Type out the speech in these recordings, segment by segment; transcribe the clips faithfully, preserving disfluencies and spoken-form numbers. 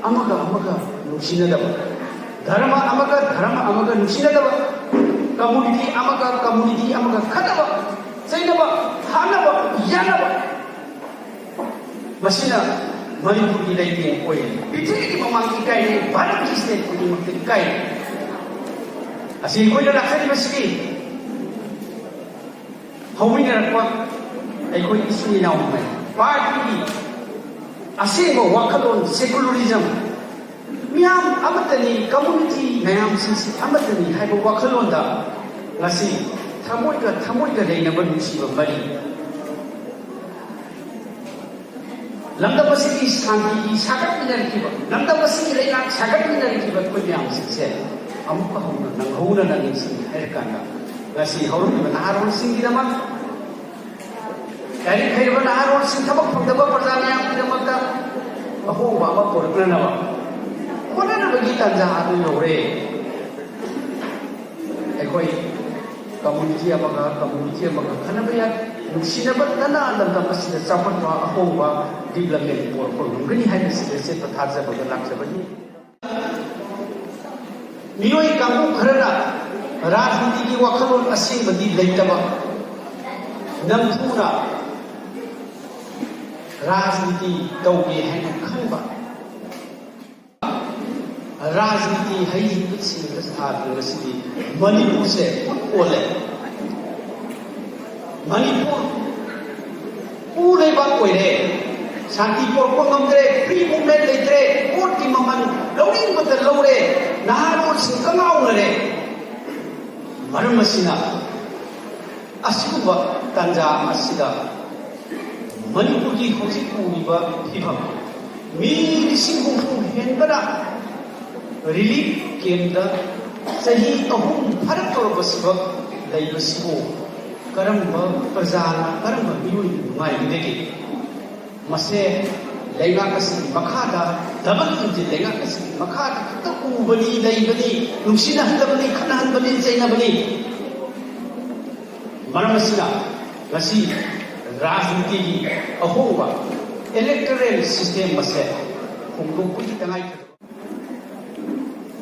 ꯑꯃꯒ ꯑꯃꯒ ꯅꯨꯡꯁꯤꯅꯗꯕ, ꯙꯔꯃ ꯑꯃꯒ ꯙꯔꯃ ꯑꯃꯒ ꯅꯨꯡꯁꯤꯅꯗꯕ, ꯀꯝꯃꯨꯅꯤꯇꯤ ꯑꯃꯒ ꯀꯝꯃꯨꯅꯤꯇꯤ ꯑꯃꯒ ꯈꯠꯅꯕ ꯆꯩꯅꯕ, ꯍꯥꯠꯅꯕ ꯌꯥꯅꯕ, ꯃꯁꯤꯅ ꯃꯅꯤꯄꯨꯔꯒꯤ ꯂꯩꯇꯦꯡ ꯑꯣꯏꯔꯦ꯫ ꯄ꯭ꯔꯤꯊꯤꯕꯤꯒꯤ ꯃꯃꯥꯡꯗ ꯏꯀꯥꯏꯔꯦ, ꯚꯥꯔꯠꯀꯤ ꯁ꯭ꯇꯦꯠ ꯈꯨꯗꯤꯡꯃꯛꯇ ꯏꯀꯥꯏꯔꯦ꯫ ꯑꯁꯤ ꯑꯩꯈꯣꯏꯅ ꯂꯥꯛꯆꯔꯤꯕꯁꯤꯗꯤ ꯍꯧꯃꯤꯟꯅꯔꯛꯄ ꯑꯩꯈꯣꯏ ꯏꯆꯤꯟ ꯏꯅꯥꯎ ꯃꯈꯩ, ꯄꯥꯔꯇꯤꯒꯤ ꯑꯁꯦꯡꯕ ꯋꯥꯈꯜꯂꯣꯟ, ꯁꯦꯀꯨꯂꯔꯤꯖꯝ, ꯃꯤꯌꯥꯝ ꯑꯃꯠꯇꯅꯤ, ꯀꯝꯃꯨꯅꯤꯇꯤ ꯃꯌꯥꯝꯁꯤꯡꯁꯤ ꯑꯃꯠꯇꯅꯤ ꯍꯥꯏꯕ ꯋꯥꯈꯜꯂꯣꯟꯗ ꯉꯁꯤ ꯊꯃꯣꯏꯒ ꯊꯃꯣꯏꯒ ꯂꯩꯅꯕ ꯅꯨꯡꯁꯤꯕ ꯃꯔꯤ꯫ ꯂꯝꯗꯝ ꯑꯁꯤꯒꯤ ꯁꯥꯟꯇꯤ ꯁꯥꯒꯠꯃꯤꯟꯅꯔꯛꯈꯤꯕ, ꯂꯝꯗꯝ ꯑꯁꯤꯒꯤ ꯂꯩꯉꯥꯛ ꯁꯥꯒꯠꯃꯤꯟꯅꯔꯛꯈꯤꯕ ꯑꯩꯈꯣꯏ ꯃꯌꯥꯝꯁꯤꯡꯁꯦ ꯑꯃꯨꯛꯀ ꯍꯧꯅ ꯅꯪꯍꯧꯅꯅ ꯅꯤꯡꯁꯤꯡꯒꯦ ꯍꯥꯏꯔꯀꯥꯟꯗ, ꯉꯁꯤ ꯍꯧꯔꯛꯂꯤꯕ ꯅꯍꯥꯔꯣꯜꯁꯤꯡꯒꯤꯗꯃꯛ, ꯂꯥꯏꯔꯤꯛ ꯍꯩꯔꯕ ꯅꯍꯥꯔꯣꯜꯁꯤꯡ, ꯊꯕꯛ ꯐꯪꯗꯕ ꯄ꯭ꯔꯖꯥ ꯃꯌꯥꯝꯒꯤꯗꯃꯛꯇ ꯑꯍꯣꯡꯕ ꯑꯃ ꯄꯨꯔꯛꯅꯅꯕ ꯍꯣꯠꯅꯅꯕꯒꯤ ꯇꯥꯟꯖꯥ ꯑꯗꯨ ꯌꯧꯔꯦ꯫ ꯑꯩꯈꯣꯏ ꯀꯝꯃꯨꯅꯤꯇꯤ ꯑꯃꯒ ꯀꯝꯃꯨꯅꯤꯇꯤ ꯑꯃꯒ ꯈꯟꯅꯕ ꯌꯥꯏ꯫ ꯅꯨꯡꯁꯤꯅꯕꯇꯅ ꯂꯝꯗꯝ ꯑꯁꯤꯗ ꯆꯥꯎꯈꯠꯄ, ꯑꯍꯣꯡꯕ, ꯗꯤꯕ꯭ꯂꯞꯃꯦꯟ ꯄꯨꯔꯛꯄ ꯉꯝꯒꯅꯤ ꯍꯥꯏꯕꯁꯤꯗ ꯑꯆꯦꯠꯄ ꯊꯥꯖꯕꯒ ꯂꯥꯛꯆꯕꯅꯤ꯫ ꯃꯤꯑꯣꯏ ꯀꯥꯡꯕꯨ ꯈꯔꯅ ꯔꯥꯖꯅꯤꯇꯤꯒꯤ ꯋꯥꯈꯜꯂꯣꯟ ꯑꯁꯦꯡꯕꯗꯤ ꯂꯩꯇꯕ, ꯅꯝꯐꯨꯅ ꯔꯥꯖꯅꯤꯇꯤ ꯇꯧꯒꯦ ꯍꯥꯏꯅ ꯈꯟꯕ, ꯔꯥꯖꯅꯤꯇꯤ ꯍꯩ ꯍꯩꯕꯁꯤꯡꯗ ꯁꯥꯗꯨꯅ ꯉꯁꯤꯗꯤ ꯃꯅꯤꯄꯨꯔꯁꯦ ꯈꯨꯠ ꯑꯣꯜꯂꯦ꯫ ꯃꯅꯤꯄꯨꯔ ꯎ ꯂꯩꯕꯥꯛ ꯑꯣꯏꯔꯦ꯫ ꯁꯥꯟꯇꯤ ꯄꯣꯔꯛꯄ ꯉꯝꯗ꯭ꯔꯦ, ꯐ꯭ꯔꯤ ꯃꯨꯚꯃꯦꯟ ꯂꯩꯇ꯭ꯔꯦ, ꯚꯣꯠꯀꯤ ꯃꯃꯜ ꯂꯧꯅꯤꯡꯕꯗ ꯂꯧꯔꯦ, ꯅꯍꯥꯔꯣꯜꯁꯤꯡ ꯀꯉꯥꯎꯅꯔꯦ꯫ ꯃꯔꯝ ꯑꯁꯤꯅ ꯑꯁꯤꯒꯨꯝꯕ ꯇꯥꯟꯖꯥ ꯑꯁꯤꯗ ꯃꯅꯤꯄꯨꯔꯒꯤ ꯍꯧꯖꯤꯛ ꯎꯔꯤꯕ ꯐꯤꯕꯝ, ꯃꯤ ꯂꯤꯁꯤꯡ ꯍꯨꯝꯐꯨ ꯍꯦꯟꯕꯅ ꯔꯤꯂꯤꯐ ꯀꯦꯝꯗ ꯆꯍꯤ ꯑꯍꯨꯝ ꯐꯥꯔꯛꯇꯧꯔꯕꯁꯤꯕꯛ ꯂꯩꯕꯁꯤꯕꯨ ꯀꯔꯝꯕ ꯄ꯭ꯔꯖꯥꯅ, ꯀꯔꯝꯕ ꯃꯤꯑꯣꯏꯅ ꯅꯨꯡꯉꯥꯏꯒꯗꯒꯦ? ꯃꯁꯦ ꯂꯩꯉꯥꯛ ꯑꯁꯤꯒꯤ ꯃꯈꯥꯗ, ꯗꯕꯜ ꯏꯟꯖꯤꯟ ꯂꯩꯉꯥꯛ ꯑꯁꯤꯒꯤ ꯃꯈꯥꯗ ꯈꯛꯇ ꯎꯕꯅꯤ, ꯂꯩꯕꯅꯤ, ꯅꯨꯡꯁꯤꯅꯍꯟꯗꯕꯅꯤ, ꯈꯠꯅꯍꯟꯕꯅꯤ, ꯆꯩꯅꯕꯅꯤ꯫ ꯃꯔꯝ ꯑꯁꯤꯅ ꯉꯁꯤ ꯔꯥꯖꯅꯤꯇꯤꯒꯤ ꯑꯍꯣꯡꯕ, ꯏꯂꯦꯛꯇꯣꯔꯦꯜ ꯁꯤꯁꯇꯦꯝ ꯑꯁꯦ ꯍꯣꯡꯗꯣꯛꯄꯒꯤ ꯇꯉꯥꯏꯐꯗꯕ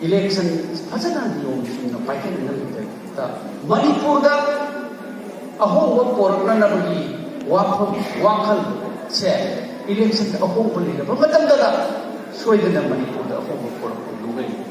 ꯏꯂꯦꯛꯁꯟ ꯐꯖꯅ ꯅꯤꯌꯣꯝ ꯆꯨꯝꯅ ꯄꯥꯏꯈꯠꯅꯅꯕꯒꯤꯗꯃꯛꯇ ꯃꯅꯤꯄꯨꯔꯗ ꯑꯍꯣꯡꯕ ꯄꯣꯔꯛꯅꯅꯕꯒꯤ ꯋꯥꯐꯝ ꯋꯥꯈꯜꯁꯦ ꯏꯂꯦꯛꯁꯟꯗ ꯑꯍꯣꯡꯕ ꯂꯩꯔꯕ ꯃꯇꯝꯗꯗ ꯁꯣꯏꯗꯅ ꯃꯅꯤꯄꯨꯔꯗ ꯑꯍꯣꯡꯕ ꯄꯣꯔꯛꯄ ꯉꯝꯒꯅꯤ꯫